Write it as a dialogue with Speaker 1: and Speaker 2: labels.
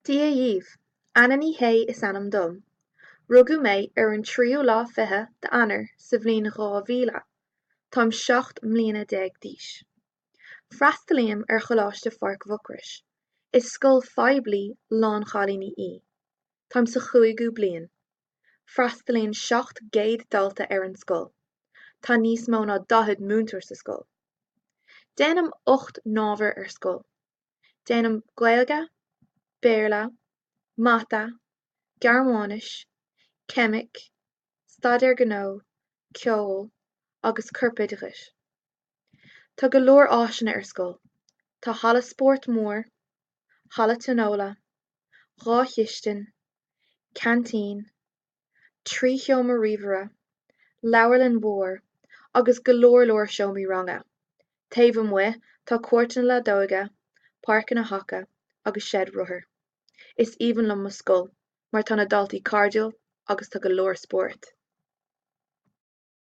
Speaker 1: Dia dhaoibh! Anna Ní Shé is ainm dom. Rugadh mé ar an tríú lá fiche d'Eanáir sa bhliain 2000. Táim 17 mbliana d'aois. Freastalaím ar Choláiste Pháirc Mhucrois. Is scoil phoiblí lán-chailíní í. Táim sa chúigiú bliain. Freastalaíonn 700 dalta ar an scoil. Tá níos mó ná 40 múinteoir sa scoil. Déanaim 8 n-ábhar ar scoil. Déanaim Gaeilge, Béarla, Mata, Gearmáinis, Ceimic, Staidéar Gnó, Ceol agus Corpoideachas. Tá go leor áiseanna ar scoil. Tá halla spóirt mór, halla tionóla, 2 chistin, ceaintín, 3 sheomra ríomhaire, leabharlann mhór agus go leor leor seomraí ranga. Taobh amuigh tá cúirteanna leadóige, páirceanna haca agus seid rothar. Is aoibhinn liom mo scoil mar tá na daltaí cairdiúil agus tá go leor spóirt.